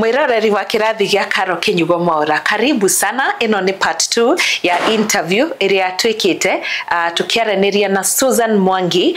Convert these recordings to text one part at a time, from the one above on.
Mwiroreri wa kirathi gĩa Karo Kinyugo Mwaura, karibu sana. Ĩno nĩ part 2 ya interview ĩrĩa twĩkĩte tukiaraniria na Susan Mwangi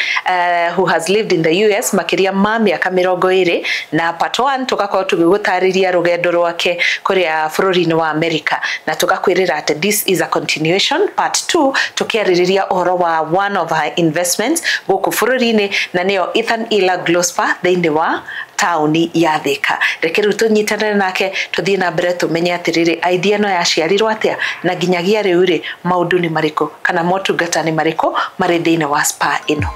who has lived in the US makiria ma mĩaka 20, na part 1 tugakorwo tũgĩgũtarĩria rũgendo rwake kũrĩa bũrũri-inĩ wa America, na tugakwĩrĩra atĩ this is a continuation. Part 2 tukiarĩrĩria ũhoro wa one of her investments gũkũ bũrũri-inĩ, na nĩyo Ethan Ila Glow Spa thĩinĩ wa taũni ya Thika. Reke rĩu tũnyitanĩre nake tũthiĩ na mbere tũmenye atĩrĩrĩ, idea ĩno yaciarirwo atĩa, na nginyagia rĩu rĩ maũndũ nĩ marĩkũ kana motungata nĩ marĩkũ marĩ thĩinĩ wa spa ĩno.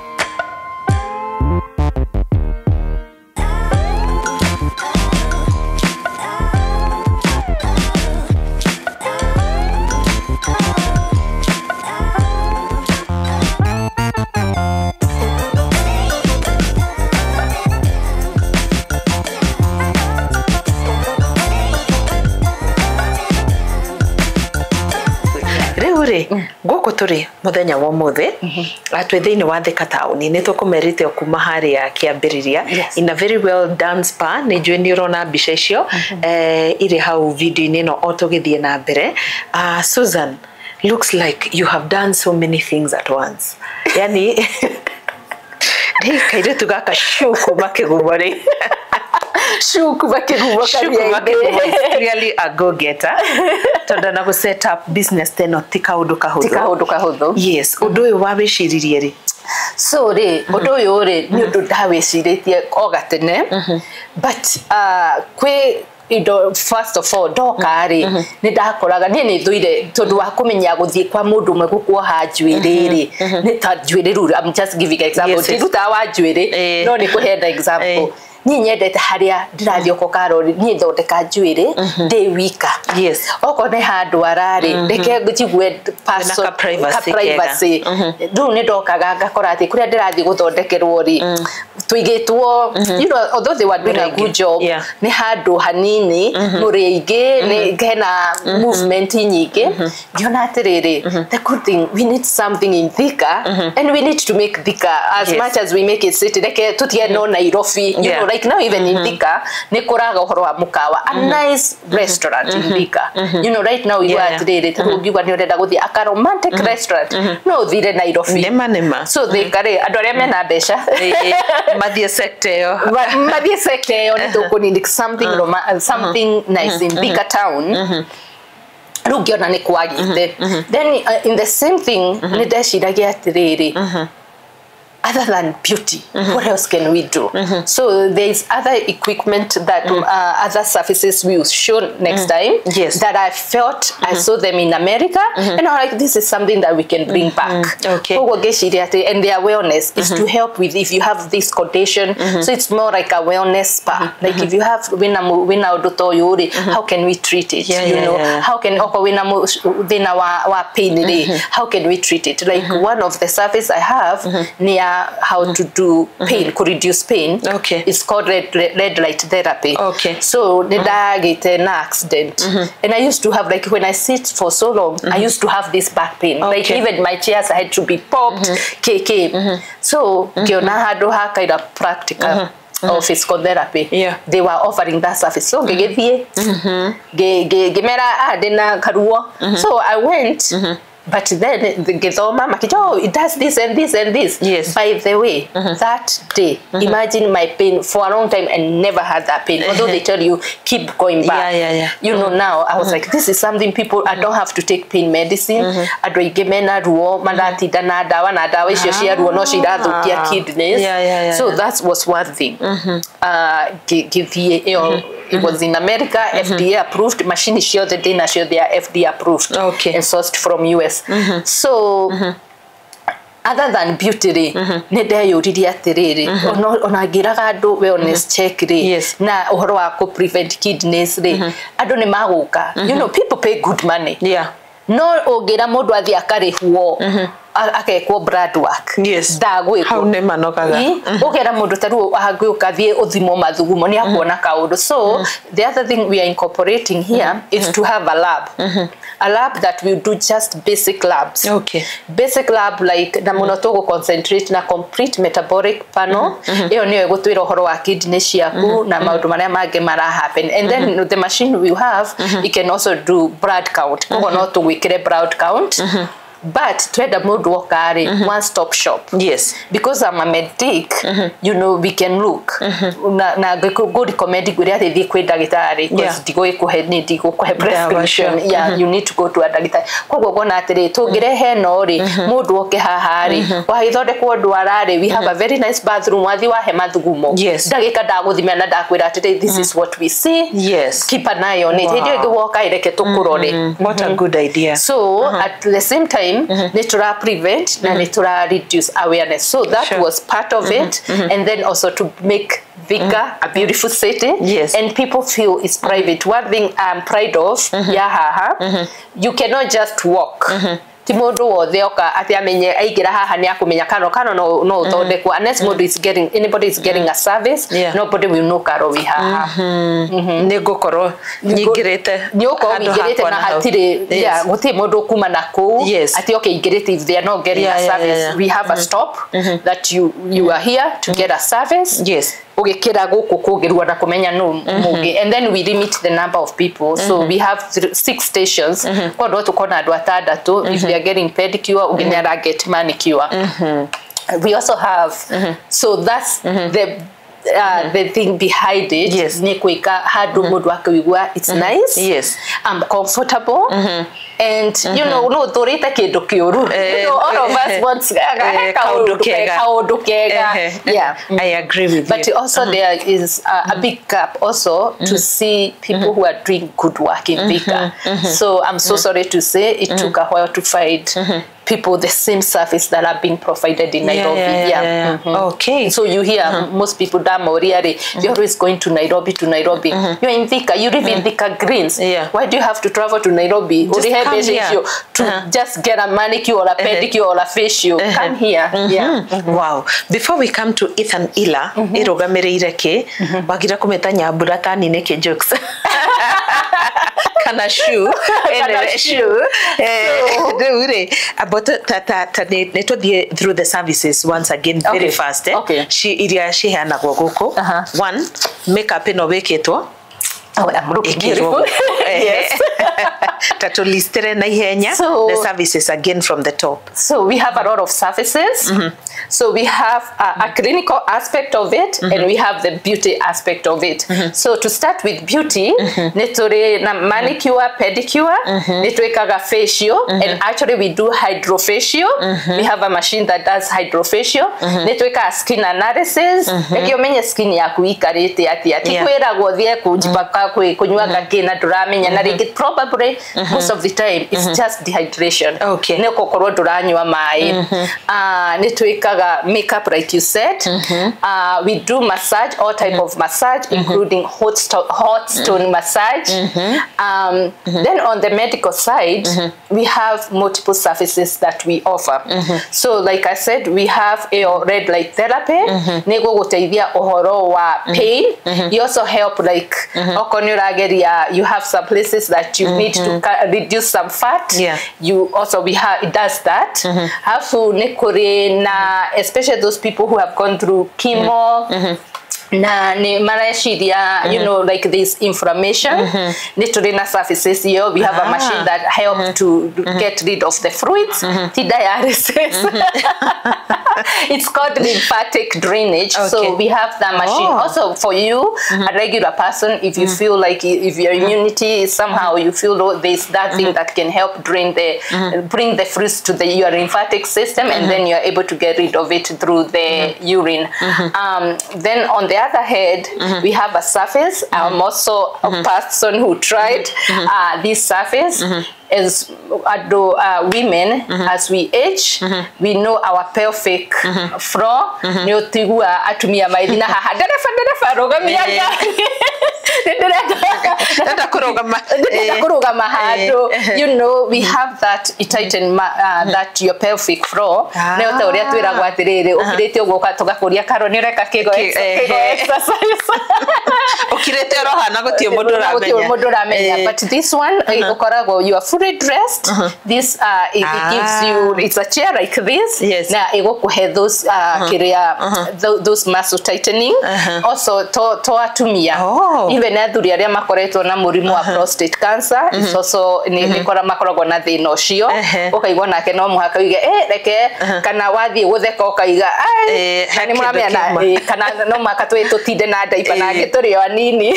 Gũkũ tũrĩ mũthenya wa ũmũthĩ twĩ thĩinĩ wa Thika taũni, nĩ tũkũmerĩte o kuma harĩa kĩambĩrĩria in a very well done spa. Nĩ njũĩ nĩ ũrona mbica icio irĩ hau video-inĩ ĩno o tũgĩthiĩ na mbere. Susan, looks like you have done so many things at once. Yani nĩ kairĩtu gaka kuma kĩgumo rĩ. Shuku really a go-getter. Tondũ na set up business teno ti kaũndũ kahũthũ. Ti kaũndũ kahũthũ. Yes, ũndũ ũyũ wawĩciririe rĩ? So rĩ, ũndũ ũyũ rĩ nĩ ũndũ ndawĩcirĩtie o gatene. But kwĩ indo, first of all ndoka rĩ nĩ ndakoraga niĩ nĩ thũire tondũ wa kũmenya gũthiĩ kwa mũndũ ũmwe gũkuoha njuĩrĩ rĩ, nĩ ta njuĩrĩ rĩu, I'm just giving example, ndirutaga wa njuĩrĩ no nĩ kũheana example. Niĩ nyendete harĩa ndĩrathiĩ oko Karori, niĩ thondeka njuĩrĩ ndĩ wika. Yes. Okorwo nĩ handũ ararĩ, reke njigue ka privacy. Rĩu nĩ ndokaga ngakora atĩ kũrĩa ndĩrathiĩ gũthondekerwo rĩ, tũigĩtwo, you know, although they were doing a good job, nĩ handũ hanini, mũrĩ aingĩ, nĩ hena movement nyingĩ. Ngĩona atĩrĩrĩ, the good thing, we need something in Thika, and we need to make Thika as much as we make it city. Reke tũtige no Nairobi, you know, like now even in Thika nĩ kũraga ũhoro wa mũkawa, a nice restaurant in Thika. You know, right now you are atĩrĩrĩ, ta ũngiuga nĩ ũrenda gũthiĩ aka romantic restaurant, no ũthire Nairobi. Nĩma nĩma. So Thika rĩ, andũ arĩa mena mbeca mathiĩ sector ĩyo. Mathiĩ sector ĩyo, nĩ tũkũnini something something nice in Thika town. Rĩu ngĩona nĩ kwagĩte. Then in the same thing nĩ ndeciragia atĩrĩrĩ, other than beauty, what else can we do? So there is other equipment that other services we will show next time. Yes. That I felt I saw them in America, and I'm like, this is something that we can bring back. Okay. And their wellness is to help with if you have this condition. So it's more like a wellness spa. Like if you have how can we treat it? Yeah, you know, yeah. How can pain, how can we treat it? Like one of the service I have near how to do pain, could reduce pain. Okay. It's called red light therapy. Okay. So I an accident. And I used to have, like when I sit for so long, I used to have this back pain. Okay. Like even my chairs I had to be popped, KK. So ngiona handũ ha chiropractic or physical therapy. Yeah. They were offering that service. So ngĩgĩthiĩ ngĩmera ndĩna karuo. So I went. But then the ngĩthoma makĩnjĩra, oh, it does this and this and this. Yes. By the way, that day, imagine my pain for a long time and never had that pain. Although they tell you keep going back. Yeah. You know, now I was like, this is something people, I don't have to take pain medicine. Andũ aingĩ mena ruo maratinda na ndawa, na ndawa icio cia ruo no cirathũkia kidneys. Yeah. So that was one thing. Ngĩthiĩ ĩyo. It was in America, FDA approved. Machine ciothe ndĩnacio, they are FDA approved. Okay. And sourced from US. So other than beauty rĩ, nĩ ndeyũririe atĩrĩrĩ, ona ngĩraga andũ wellness check rĩ, Yes. na ũhoro wa kũ prevent kidneys rĩ, andũ nĩ magũka. You know, people pay good money. Yeah. No ũngĩra mũndũ athiĩ akarĩhwo Akekwo blood work. Yes. Ndagwĩkwo. Hau nĩ manogaga. Ũkera mũndũ ta rĩu angĩũka thiĩ ũthimwo mathugumo nĩ akuona kaũndũ. So the other thing we are incorporating here is to have a lab. A lab that will do just basic labs. Okay. Basic lab like na mũno tũgũ concentrate na complete metabolic panel. Ĩyo nĩyo ĩgũtwĩra ũhoro wa kidney ciaku na maũndũ marĩa mangĩ mara happen. And then the machine we have, it can also do blood count. Koguo no tũgwĩkĩre blood count. But twenda mũndũ oka rĩ, one stop shop. Yes. Because I'm a medic, you know, we can look. Na ngũ recommend ngwĩre atĩ thiĩ kwĩ ndagĩtarĩ because ndigũgĩkũhe nĩ ndigũkũhe prescription. Yeah, you need to go to a ndagĩtarĩ. Koguo ngona atĩrĩ, tũngĩrehe ĩno rĩ, mũndũ oke haha rĩ, wagĩthondekwo ndwara rĩ, we have a very nice bathroom, wathiĩ wahe mathugumo. Yes. Ndagĩka ndagũthimĩra na ndakwĩra atĩrĩ, this is what we see. Yes. Keep an eye on it. Hĩndĩ ĩyo ĩngĩ woka reke tũkũrore. What a good idea. So at the same time, nĩ tũra prevent na nĩ tũra reduce awareness. So that was part of it. And then also to make Thika a beautiful city. Yes. And people feel it's private. One thing I'm proud of, ya haha, you cannot just walk. Ti mũndũ wothe oka atĩ amenye aingĩra haha nĩ akũmenya kano kano no ũthondekwo unless mũndũ is getting anybody is getting a service. Nobody will know karo wi haha. Nĩ ngũkorwo nyingĩrĩte nĩ ũkorwo ũingĩrĩte na hatirĩ gũtirĩ mũndũ ũkuma na kũu atĩ oke ingĩrĩte if they are not getting a service. We have a stop that you are here to get a service. Yes. Ũgĩkĩra gũkũ kũngĩrua na kũmenya nũ mũngĩ. And then we limit the number of people. So we have 6 stations. Koguo no tũkorwo na andũ atandatũ if they are getting pedicure, ũngĩ nĩ ara get manicure. We also have, so that's the thing behind it. Yes. Nĩ gwĩka handũ mũndũ akĩigua it's nice. Yes. I'm comfortable. And you know, no ũtũrĩte kĩndũ kĩũru. You know, all of us want kaũndũ kega. Kaũndũ kega. Yeah. I agree with But you. Also there is a big gap also to see people who are doing good work in Thika. So I'm so sorry to say it took a while to find people the same service that are being provided in Nairobi. Yeah. Okay. So you hear most people Damoria, they're always going to Nairobi, to Nairobi. You're in Thika, you live in Thika Greens. Yeah. Why do you have to travel to Nairobi? Just come here. To just get a manicure or a pedicure or a facial. Come here. Yeah. Wow. Before we come to Ethan Ila, irugamĩrĩire kĩ? Wagira kũmĩta Nyambura tani nĩkĩ jokes? Kana shoe. Anyway, shoe. Rĩu rĩ, about ta nĩ tũthiĩ through the services once again very fast. Okay. Iria ciheanagwo gũkũ. One, makeup ĩno wĩkĩtwo. Oh, I'm looking beautiful. Yes. Tatu listere na ihenya the services again from the top. So we have a lot of services. So we have a clinical aspect of it and we have the beauty aspect of it. So to start with beauty, nĩ tũrĩ na manicure, pedicure, nĩ twĩkaga facial, and actually we do hydrofacial. We have a machine that does hydrofacial. Nĩ twĩkaga skin analysis. Reke ũmenye skin yaku ikarĩte atĩa. Ti kwĩragwo ũthiĩ kũnjipaka kũnyua gakĩ na ndũramenya na rĩngĩ probably most of the time it's just dehydration. Okay. Nĩ gũkorwo ndũranyua maĩ. Nĩ twĩkaga makeup like you said. We do massage, all type of massage, including hot stone massage. Then on the medical side, we have multiple services that we offer. So like I said, we have a red light therapy. Nĩ gũgũteithia ũhoro wa pain. You also help like okorwo nĩ ũrageria, you have some places that you need to reduce some fat. Yeah. You also we have it does that. Alafu nĩ kũrĩ na especially those people who have gone through chemo. Na ni mareciria, you know, like this inflammation. Nĩ tũrĩ na services here. We have a machine that help to get rid of the fluids. Ti dialysis. It's called lymphatic drainage. Okay. So we have that machine. Oh. Also for you, a regular person, if you feel like if your immunity is somehow you feel low, there's that thing that can help drain the bring the fruits to the your lymphatic system, and then you're able to get rid of it through the urine. Then on the other hand, we have a surface. I'm also a person who tried this surface. As andũ, women, as we age, we know our pelvic floor. Nĩ ũtiguaga atumia maithi na haha, "Ndereba, ndereba, rũgamia ngari, Ndĩrenda kũrũgama." Ndĩrenda kũrũgama handũ." We have that tighten that your pelvic floor. Nĩ ta ũrĩa twĩragwo atĩrĩrĩ, ũkirĩte ũguo tũgakũria karo nĩ ũreka kĩgo exercise. Ũkirĩte ũrohana gũtirĩ mũndũ ũramenya. Gũtirĩ mũndũ ũramenya. But this one, ũkoragwo you are fully dressed. This it gives you, it's a chair like this, na ĩgũkũhe those kĩrĩa those muscle tightening. Also to atumia, even athuri arĩa makoretwo na mũrimũ wa prostate cancer, it's also nĩ kora makoragwo na thĩna ũcio. Ũkaigua nake no mũhaka uige, "Eh, reke," kana wathiĩ gũtheka ũkaiga, "Ai," na he nĩ kĩndũ mũramenya na kĩuma. Kana no mũhaka tũtinde na ndaipa nangĩ tũrĩ o anini.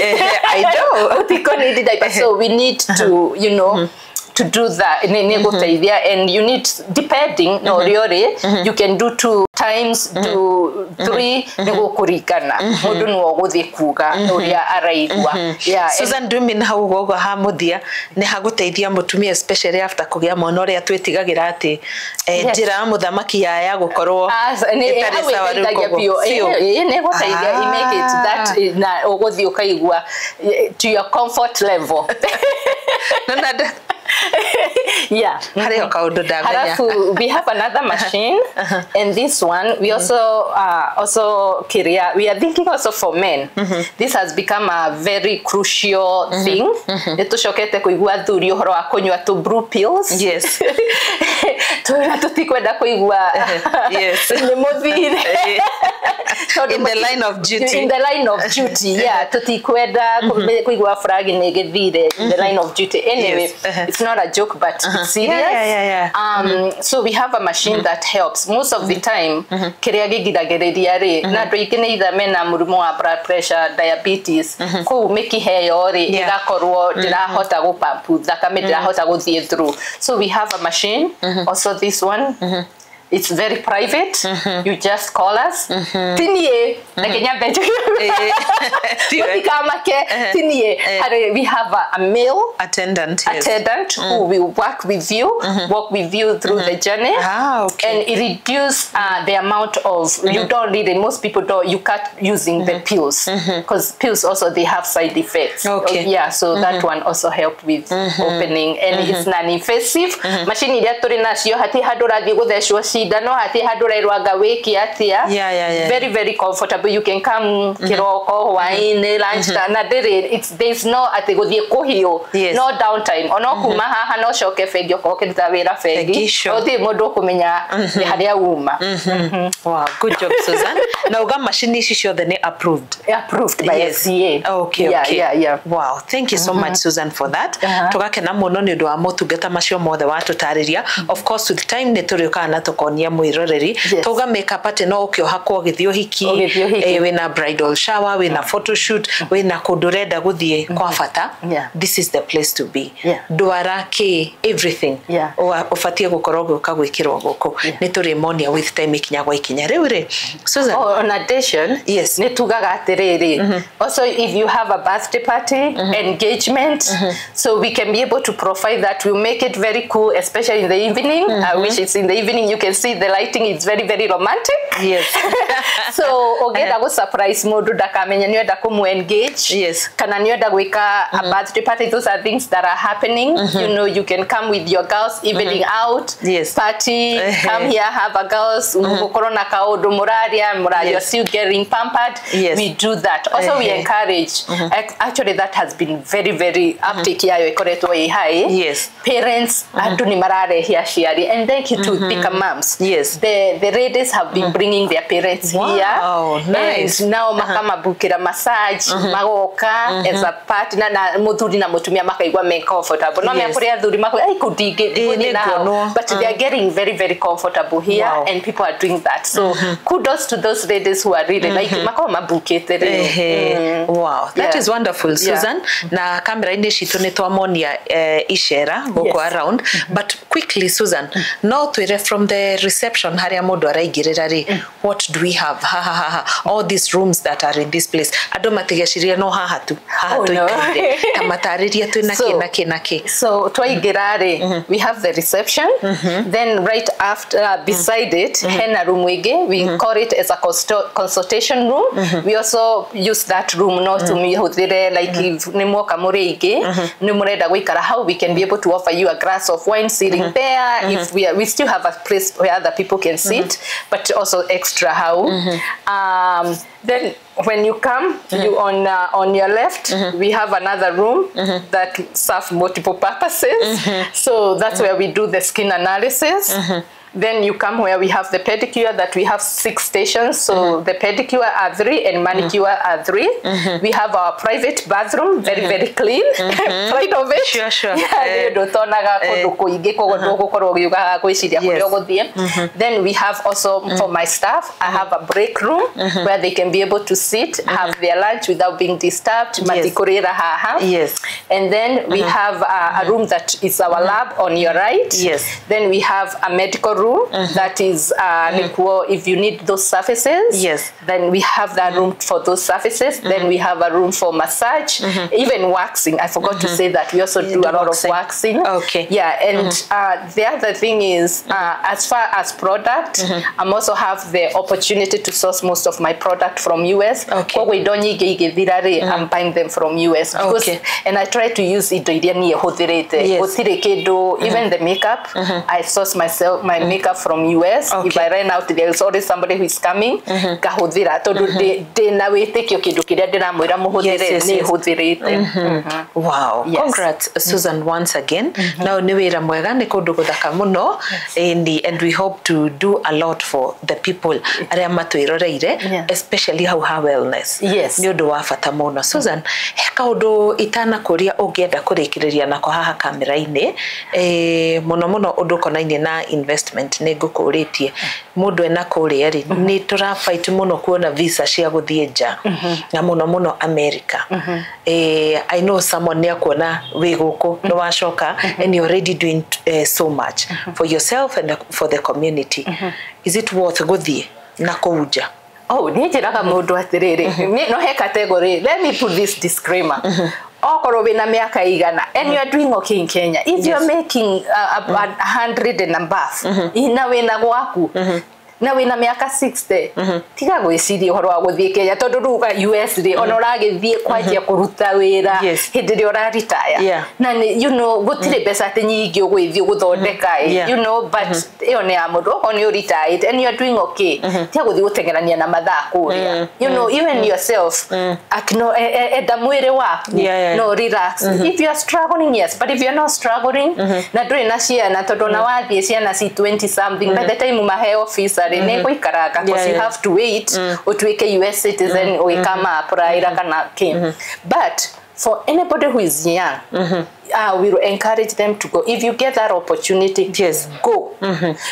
I know. Utiko need diaper, so we need to you know to do that. Nĩ gũteithia, and you need, depending na ũrĩa ũrĩ, you can do two times to three, nĩ gũkũringana mũndũ nĩwe ũgũthiĩ kuga ũrĩa araigua. Yeah, and Susan Dumin, hau ũguo ha mũthia nĩ hagũteithia mũtumia, especially after kũgĩa mwana, ũrĩa twĩtigagĩra atĩ njĩra ya mũthamaki yaya gũkorwo Ah, ĩtarĩ hau sawa rĩu ĩteithagia koguo. biũ. Biũ. Nĩ ĩgũteithia. It make it that na ũgũthiĩ ũkaigua to your comfort level. Na harĩ o kaũndũ ndamenya. Halafu we have another machine, and this one we also kiria, we are thinking also for men. This has become a very crucial thing. Nĩ tũcokete kũigua athuri ũhoro wa kũnyua tũ blue pills. Tũrĩa tũtikwenda kũigua nĩ mũthire. Tondũ In the line of duty. In the line of duty, yeah, tũtikwenda kũigua flag nĩ ĩgĩthire in the line of duty. Anyway, it's not a joke, but it's serious. So we have a machine that helps. Most of the time, kĩrĩa gĩgiragĩrĩria rĩ na andũ aingĩ nĩ either mena mũrimũ wa blood pressure, diabetes, kũu mĩkiha ĩyo rĩ ĩgakorwo ndĩrahota gũpampu thakame, ndĩrahota gũthiĩ through. So we have a machine also. This one, it's very private. You just call us. Tinie reke nyambe njuge, Tiwe. mũtikamake, tinie harĩ, we have a male attendant, yes. attendant who will work with you through the journey. Ah, okay. And it reduce the amount of, you don't really, most people don't, you cut using the pills, because pills also, they have side effects. Yeah, so that one also help with opening, and it's non-invasive. Machine iria tũrĩ nacio, hati handũ ũrathiĩ gũthecwo cindano, hati handũ ũrerwo anga wĩke atĩa. Very, very comfortable. You can come kĩroko, hwaĩ-inĩ, lunch, na ndĩrĩ, it's, there's no atĩ gũthiĩ kũhiũ. No downtime, ona kuma haha no coke bengi okorwo ũkĩruta wĩra bengi. Bengi, sure. Gũtirĩ mũndũ ũkũmenya nĩ harĩa uma. Wow, good job, Susan. Na uga macini ici ciothe nĩ approved? Approved by FDA. Okay. Wow, thank you so much, Susan, for that. Tũgakena mũno nĩ ũndũ wa motungata macio mothe watũtarĩria. Of course, with time nĩ tũrĩũkaga na tũkonia mwĩroreri. Tauga makeup atĩ no ũkĩohakwo ũgĩthiĩ ũhiki, Ũgĩthiĩ ũhiki. Wĩna bridal shower, wĩna photoshoot, wĩna kũndũ ũrenda gũthiĩ kwa bata. This is the place to be. Ndwara kĩ everything. Ũbatiĩ gũkorwo ũgĩũka gwĩkĩrwo gũkũ. Nĩ tũrĩmonia with time, ikinya gwa ikinya. Rĩu rĩ, Susan. Oh, on addition, nĩ tugaga atĩrĩrĩ, also if you have a birthday party, engagement, so we can be able to provide that. We make it very cool, especially in the evening, which is in the evening, you can see the lighting is very, very romantic. So ũngĩenda gũ surprise mũndũ ndakamenya nĩ ũrenda kũmũ engage, kana nĩ ũrenda gwĩka a birthday party, those are things that are happening. You can come with your girls, evening out, party, come here, have a girls, gũkorwo na kaũndũ mũraria mũraria, still getting pampered. We do that also. We encourage, actually that has been very, very uptake yayo ĩkoretwo ĩ high. Parents, andũ nĩ mararehe aciari, and thank you to Thika Moms. The ladies have been bringing their parents here. Nice. And now makamabukira massage, magoka as a partner na muthuri na mutumia makaigua me comfortable. No kuri athuri makauga, "Ai, kũndingĩ gũthiĩ na hau." Nĩnguonwo. But they are getting very, very comfortable here, and people are doing that. So kudos to those ladies who are really like makorwo mabukĩte rĩu. Wow, that is wonderful, Susan. Na kamera-inĩ citũ nĩ twamonia icera gũkũ around, but quickly, Susan, no twĩre from the reception harĩa mũndũ araingĩrĩra rĩ, what do we have? Ha ha ha ha, all these rooms that are in this place, andũ matigecirie no haha tu, haha Oh, no. tũikaire, ta matarĩrie twĩna kĩ na kĩ na kĩ. So twaingĩra rĩ, we have the reception. Then right after, beside it, hena room ĩngĩ. We call it as a consultation room. We also use that room no tũmĩhũthĩre, like if nĩ mwoka mũrĩ aingĩ, nĩ mũrenda gũikara hau, we can be able to offer you a glass of wine sitting there. If we are, we still have a place where other people can sit, but also extra hau. Then when you come, you on your left, we have another room that serves multiple purposes. So that's where we do the skin analysis. Then you come where we have the pedicure, that we have six stations. So the pedicure are three and manicure are three. We have our private bathroom, very, very clean. Pride of it. Sure. Yeah, nĩ ũndũ ũtonaga kũndũ kũingĩ, koguo ndũgũkorwo ũgiuga gwĩciria kũrĩa ũgũthiĩ. Then we have also, for my staff, I have a break room where they can be able to sit, have their lunch without being disturbed. Matikũrĩra haha. And then we have a room that is our lab on your right. Then we have a medical room that is nĩkuo if you need those services. Then we have that room for those services. Then we have a room for massage, even waxing. I forgot to say that we also do do a lot waxing. Of waxing. Yeah, and the other thing is, as far as product, I'm also have the opportunity to source most of my product from US. Koguo indo nyingĩ igĩthira rĩ, I'm buying them from US because and I try to use indo iria niĩ hũthĩrĩte. Gũtirĩ kĩndũ, even the makeup, I source myself my makeup from US. If I run out, there is always somebody who is coming, ngahũthĩra tondũ ndĩna wĩtĩkio kĩndũ kĩrĩa ndĩramwĩra mũhũthĩre nĩ hũthĩrĩte. Wow. Yes. Congrats, Susan, once again. Now nĩ wĩra mwega, nĩ kũndũ gũthaka mũno. And we hope to do a lot for the people arĩa matwĩroreire, especially hau ha wellness. Nĩ ũndũ wa bata mũno. Susan, he kaũndũ itanakũria ũngĩenda kũrĩkĩrĩria nako haha kamera-inĩ, mũno mũno ũndũ ũkonainie na investment nĩ ngũkũrĩtie, mũndũ ena kũrĩa rĩ, nĩ tũra fight mũno kuona visa cia gũthiĩ nja na mũno mũno America. I know someone nĩ akuona wĩ gũkũ nĩ wacoka and you're already doing so much for yourself and for the community. Is it worth gũthiĩ na kũu nja? Oh, niĩ njĩraga mũndũ atĩrĩrĩ, no he category, let me put this disclaimer. Okorwo wĩna mĩaka igana and you are doing okay in Kenya, if you are making 100 and above, na wĩna gwaku, na wĩna mĩaka 60, tiga gwĩciria ũhoro wa gũthiĩ Kenya, tondũ rĩu US rĩ, ona ũragĩthiĩ kwanjia kũruta wĩra hĩndĩ ĩrĩa ũraritaya, na nĩ gũtirĩ mbeca atĩ nyingĩ ũgwĩthiĩ gũthondeka ĩ, but ĩyo nĩ ya mũndũ okorwo nĩ ũretired and you are doing okay, tiga gũthiĩ gũteng'erania na mathaa kũrĩa. Even yourself, enda mwĩrĩ waku, no relax. If you are struggling, yes, but if you are not struggling na ndũrĩ na ciana, tondũ ona wathiĩ ciana ci 20 something, by the time maheo visa rĩ, nĩ gũikaranga because you have to wait ũtuĩke US citizen ũgĩkama apply kana kĩ. But for anybody who is young, we will encourage them to go. If you get that opportunity, go,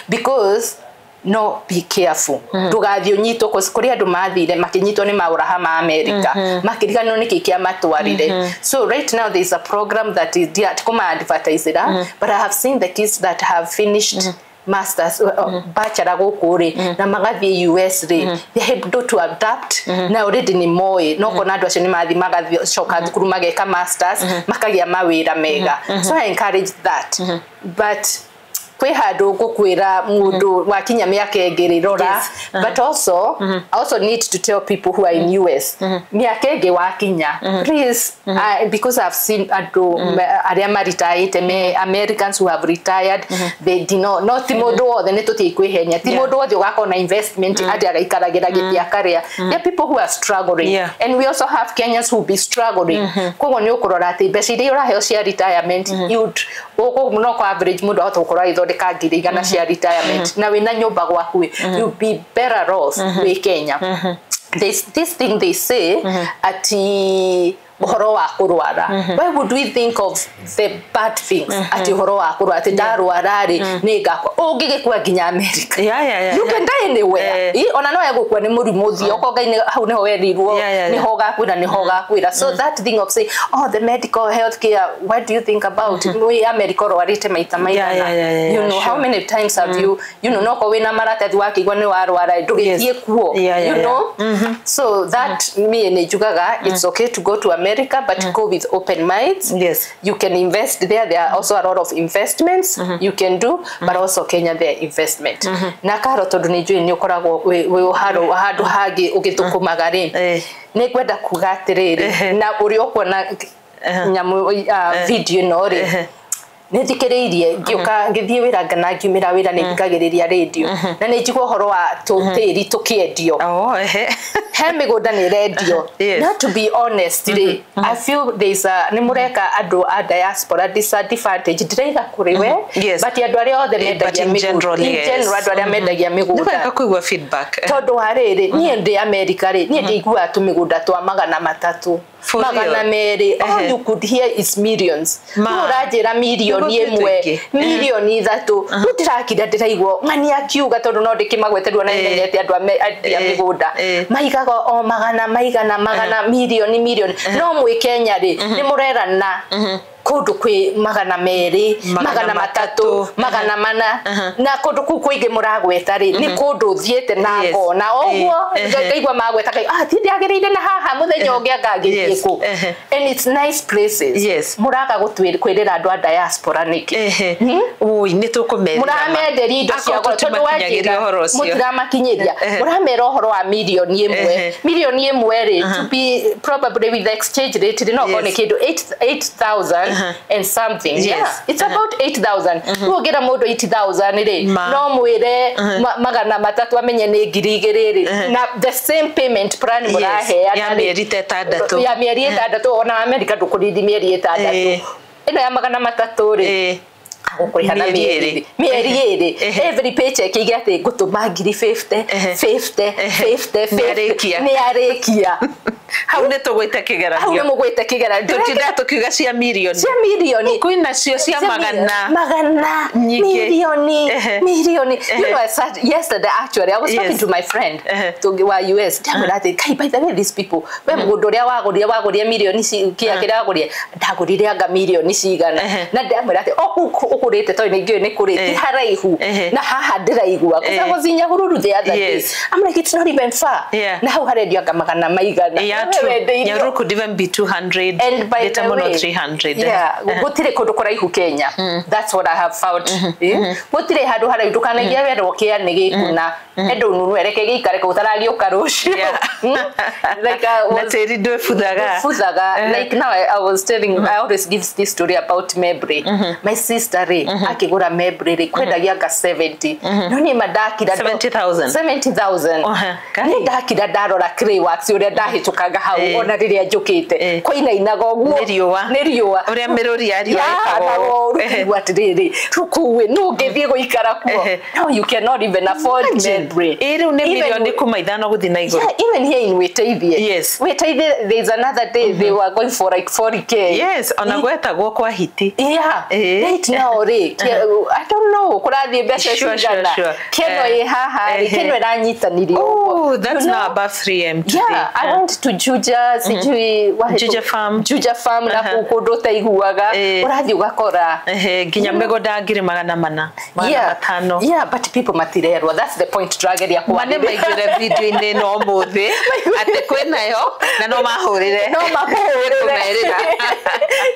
because no, be careful, ndũgathiĩ ũnyitwo, 'cause kũrĩ andũ mathire makĩnyitwo nĩ maũraha ma America, makĩriganĩrwo nĩkĩ kĩamatwarire. So right now there is a program that is kũma advertisera, but I have seen the kids that have finished masters, bachelor gũkũ rĩ, na magathiĩ US rĩ, they are able to adapt na already nĩ moĩ no kona andũ acio nĩ mathiĩ magathiĩ thukuru, mageka masters, makagĩa mawĩra mega. So I encourage that, but kwĩ handũ ngũkwĩra mũndũ wakinya mĩaka ĩngĩ rĩ, rora. But also I also need to tell people who are in US, mĩaka ĩngĩ wakinya, please, because I've seen andũ arĩa maritaĩte me Americans who have retired, they did not, no ti mũndũ wothe, nĩ tũtiĩ kwĩhenia, ti mũndũ wothe ũgakorwo na investment atĩ agaikaragĩra gĩtĩ akarĩa. There are people who are struggling, and we also have Kenyans who be struggling. Koguo nĩ ũkũrora atĩ mbeca iria ũraheo cia retirement, you'd no kwa average mũndũ ahota gũkorwo agĩthondeka 100,000 cia retirement, na wĩna nyũmba gwaku, you be better off wĩ Kenya. There's this thing they say ati Ũhoro wa kũrwara, why would we think of the bad things, atĩ ũhoro wa kũrwara, atĩ ndarwara rĩ nĩ ngakua? Ũngĩgĩkua nginya America. You can die anywhere. Ona no egũkua nĩ mũrimũ ũthiĩ okorwo Ngai hau nĩho werirwo nĩho ũgakuĩra, nĩho ũgakuĩra. So that thing of say, oh, the medical health care, what do you think about wĩ America ũrwarĩte maita maigana? You know, how many times have you, you know, no korwo wĩna maratathi wakĩigua nĩ warwara, ndũgĩthiĩ kuo, you know? So that me nĩ njugaga it's okay to go to America, but go with open minds. You can invest there. There are also a lot of investments you can do, but also Kenya there investment. Na karo tondu nĩ njũĩ nĩ ũkoragwo wĩ handũ hangĩ ũgĩthũkũmaga rĩ, nĩ ngwenda kuga atĩrĩrĩ, na ũrĩa ũkuona nyamũ video ĩno rĩ, nĩ thikĩrĩirie ngĩũka ngĩthiĩ wĩra ngana ngiumĩra wĩra nĩ thikagĩrĩria radio na nĩ njigua ũhoro wa tũtĩri tũkĩendio. He mĩgũnda nĩ ĩrendio. Not to be honest rĩ, I feel there is a nĩ mũreka andũ a diaspora disadvantage. Ndĩraiga kũrĩ we, but andũ arĩa othe mendagia mĩgũnda, in general andũ arĩa mendagia mĩgũnda. Nĩ kũigua feedback. Tondũ wa rĩrĩ, niĩ ndĩ America rĩ, niĩ ndĩiguaga tũmĩgũnda twa 300, 200. All you could hear is millions. No ũranjĩra 1 million, 3 million. Rĩu ndĩrakira ndĩraigua ng'ani akiuga tondũ no ndĩkĩmagwete rĩu ona nĩmenyete andũ a mĩgũnda maigaga o magana maigana magana milioni milioni. No mwĩ Kenya rĩ nĩ mũrerana kũndũ kwĩ 200, 300, 400, na kũndũ kũu kũingĩ mũragweta rĩ nĩ kũndũ thiĩte na ngona ũguo ngaigua magweta ngai ti ndĩagĩrĩire na haha mũthenya ũngĩ angangĩthiĩ kũ, and it's nice places. Mũraga kwĩrĩra andũ a diaspora nĩkĩ? Ui, nĩ tũkũmerĩra. Mũramenderia indo cia goro tondũ wanjĩra mũtiramakinyĩria. Mũramera ũhoro wa 1 million. 1 million rĩ, to be probably with the exchange rate rĩ, no okorwo nĩ kĩndũ 8,000 and something. Yeah, it's about 8,000. Rĩu ũngĩra mũndũ 8,000 rĩ, no mwĩre 300 amenye nĩ 2,000 rĩ, na the same payment plan mũraheana ya mĩeri ta ĩtandatũ, ya mĩeri ĩtandatũ. Ona America ndũkũrindi mĩeri ĩtandatũ. Ĩno ya 300 rĩ agũkũrĩha na mĩeri ĩrĩ. Every paycheck ĩige atĩ ngũtũma 50,000 50 50 50 nĩ arĩkia. Hau nĩ tũgwĩte kĩgeranio. Hau nĩ mũgwĩte kĩgeranio. Tũtinda tũkiuga cia mirioni. Cia mirioni. Kwĩna cio cia magana. Magana. Milioni. Milioni. You know, I sat yesterday actually, I was talking to my friend wa US. Ndamwĩra atĩ, kai, by the way, these people, we mũgũnda ũrĩa wagũrire milioni kĩrĩa wagũrire, ndagũrire anga milioni cigana. Na ndamwĩra atĩ, o kũu ũkũrĩte tondũ nĩ ngĩũĩ nĩ kũrĩ, ti haraihu. Na haha ndĩraigua. Because I was in Nyahururu the other day. I'm like, it's not even far. Na hau harendio anga magana maigana. Yeah, true. Nyahururu could even be 200, and by the way, 300. Yeah, gutire kundu kuraihu Kenya. That's what I have found. Gutire handu haraihu ndukanaige werwo kia ni gikuna endo nunu ereke giikare kuu utaragiuka rucio. Like I was, na tiri ndwebuthaga. Futhaga. Like now I was telling, I always give this story about Mebri. My sister ri akigura Mebri ri kwendagia anga 70. No ni madakira 70,000. 70,000. Ni ndakira ndarora clay wax uria ndahitukaga hau ona riria njukite kwainainaga ũguo nĩ riũa ũrĩa mĩrũri ya riũa ĩkaga ũguo atĩrĩrĩ rũkuĩ nũ ũngĩthiĩ gũikara kuo. No, you cannot even afford Mebri. Ĩ rĩu nĩ milioni kuma 5 gũthiĩ na igũrũ. Yeah, even here in Wĩteithie. Yes. Wĩteithie, there is another day they were going for like 40K. Yes, ona gwetagwo kwa hiti. Yeah. Right now rĩ, I don't know kũrathiĩ mbeca cigana. Keno ĩ haha rĩ, Keno ĩranyitanĩrio ũguo. Oh, that's now above 3M today. Yeah, I went to Juja, sijui Juja Farm. Juja Farm na kũndũ ũtaiguaga ũrathiĩ ũgakora nginya mĩgũnda 400, 500. Yeah, but people matirerwo. That's the point tũrageria kwaria. Mane maiguire video-inĩ ĩno ũmũthĩ atĩ kwĩnayo na no mahũrĩre. No makũhũrĩre.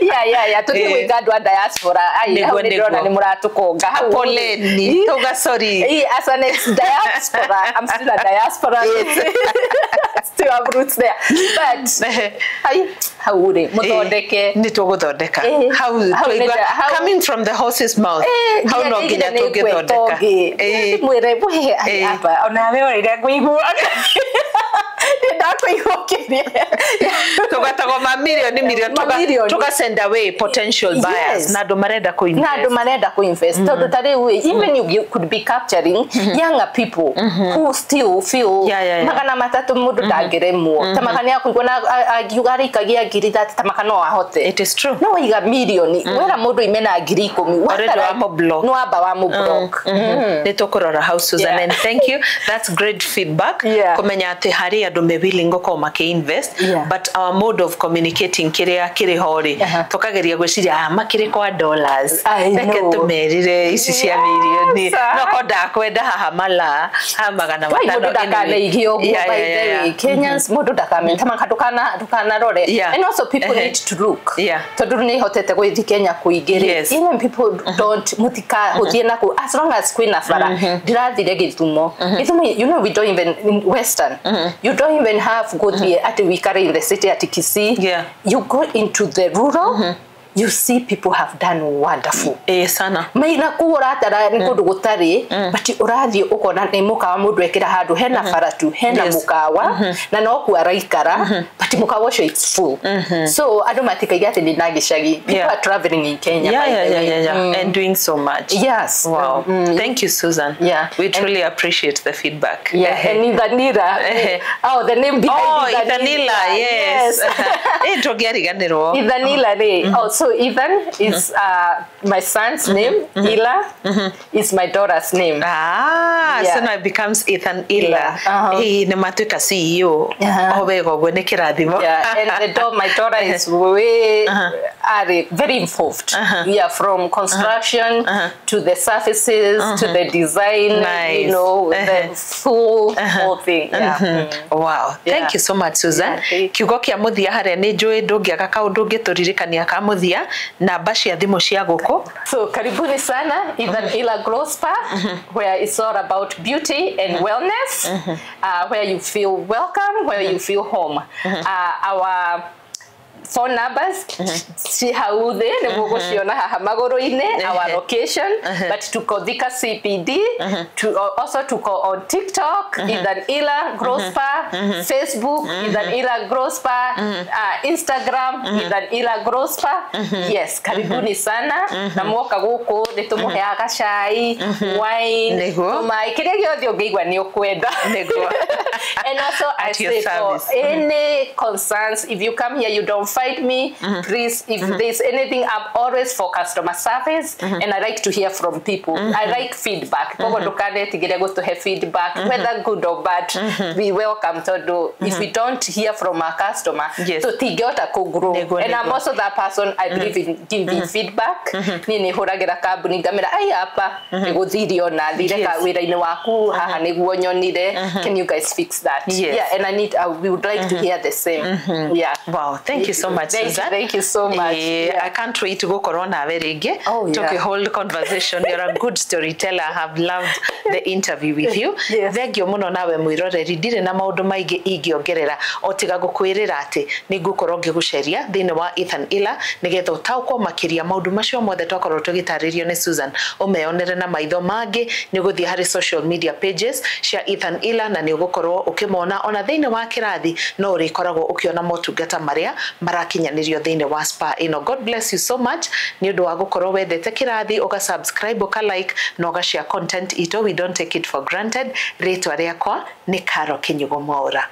Yeah. Tũthiĩ gwĩka andũ a diaspora. Ai, hau nĩ ndĩrona nĩ mũratũkonga. Hau poleni. Tuga sorry. As an ex diaspora, I'm still a diaspora. Still have roots there. But ai hau rĩ mũthondeke. Nĩ tũgũthondeka. Hau coming from the horse's mouth. Hau no nginya tũngĩthondeka. Mwĩre we ai apa ona we ũrĩa ngũigua. Ndakũigua. Gũkĩria. Tũgatagwo mamirioni mirioni, Mamirioni. Tũga send away potential buyers Yes. na andũ marenda kũ Na andũ marenda kũ invest, tondũ ta rĩu even you could be capturing younger people who still feel 300 mũndũ ndangĩremwo, ta maka nĩakũigua na angiuga arĩikagia 30,000, ta maka no ahote. It is true. No waiga mirioni, wera mũndũ ime na 10,000. Already wamũ-block. Nĩ wamba wamũ-block. Nĩ tũkũrora hau, Susan, and thank you, that's great feedback, kũmenya atĩ harĩ andũ me willing gũkorwo makĩ-invest, but our mode of communicating kĩrĩa kĩrĩ ho rĩ, tũkageria gwĩciria, ah, makĩrĩ kwa dollars, I reke know. tũmerire ici cia mirioni, no ko ndakwenda haha mala haha magana Wai, matano mũndũ anyway. ndakanaige ũguo, by the way. Kenyans, mũndũ ndakamenya ta ndũkanarore. And also people need to look, tondũ nĩ hotete gũthiĩ Kenya kũingĩ rĩ, even people don't, mũtikahũthie na kũu, as long as kwĩna bara. Ndĩrathire Gĩthumo. Gĩthumo, you know, we don't even, in western you don't even have gũthiĩ atĩ wikare in the city atĩ Kisii. You go into the rural, you see people have done wonderful. Ĩĩ sana. Maina kuu ũratara nĩ kũndũ gũtarĩ, but ũrathiĩ ũkona nĩ mũkawa mũndũ ekĩra handũ hena bara tu, hena mũkawa na no kuo araikara, but mũkawa ũcio it's full. So andũ matikaige atĩ nĩ na gĩcagi. People are traveling in Kenya, by the way. And doing so much. Yes. Wow. Thank you, Susan. We truly appreciate the feedback. Yeah, and Ithanira. Oh, the name behind Oh, Ithanila. Ithanila, yes. Eh, tũngĩariganĩrwo. Ithanila rĩ. Oh, so Ethan is my son's name. Ila is my daughter's name. Ah, so now it becomes Ethan Ila. Ila, uh-huh. Eh, nĩ matuĩka CEO. O wega ũguo nĩ kĩrathimo. Yeah, and my daughter is way are very involved. Yeah, from construction to the services to the design, Nice. the full whole thing. Yeah. Wow. Thank you so much, Susan. Yeah, thank Kiugo kĩa mũthia harĩa nĩ njũĩ ndũngĩaga kaũndũ ũngĩtũririkania ka mũthia, namba cia thimũ cia gũkũ. So karibuni sana Ethan Ila Glow Spa, where it's all about beauty and wellness, where you feel welcome, where you feel home. Our phone numbers ci hau thĩ nĩ mũgũciona haha magũrũ-inĩ, our location, but tuko Thika CPD, also tuko on TikTok, Ethan Ila Glow Spa, Facebook, Ethan Ila Glow Spa, Instagram, Ethan Ila Glow Spa. Yes, karibuni sana, na mwoka gũkũ nĩ tũmũheaga cai, wine, tũmaĩ, kĩrĩa gĩothe ũngĩigua nĩ ũkwenda. And also I At your say for service. any concerns, if you come here you don't find me, please, if there's anything, I'm always for customer service, and I like to hear from people. I like feedback. Koguo ndũkanetigĩre gũtũhe feedback, whether good or bad, we welcome, tondũ if we don't hear from our customer, tũtingĩhota kũ-grow. And I'm also that person, I believe in giving feedback. Niĩ nĩ hũragĩra kambuni ngamĩra, ai apa nĩ gũthire ona thire wĩra-inĩ waku haha nĩguo nyonire, can you guys fix that? Yeah, and we would like to hear the same. Yeah. Wow, thank you so much, Thank you, Susan. thank you so much. I can't wait gũkorwo nawe rĩngĩ. Oh, yeah. Tũkĩ hold conversation. You're a good storyteller. I have loved the interview with you. Thengio mũno nawe mwĩroreri, ndirĩ na maũndũ maingĩ ingĩongerera o tiga gũkwĩrĩra atĩ nĩ ngũkorwo ngĩgũceria thĩinĩ wa Ethan Ila nĩgetha ũtaũkwo makĩria maũndũ macio mothe twakorwo tũgĩtarĩrio nĩ Susan, ũmeyonere na maitho mangĩ. Nĩ ũgũthiĩ harĩ social media pages cia Ethan Ila na nĩ ũgũkorwo ũkĩmona ona thĩinĩ wa kĩrathi no ũrĩkoragwo ũkĩona motungata marĩa marakinyanĩrio thĩinĩ wa spa ĩno. God bless you so much nĩ ũndũ wa gũkorwo wendete kĩrathi, ũga subscribe, ũka like na ũga share content itũ. We don't take it for granted. Rĩtwa rĩakwa nĩ Caro Kinyugo Mwaura.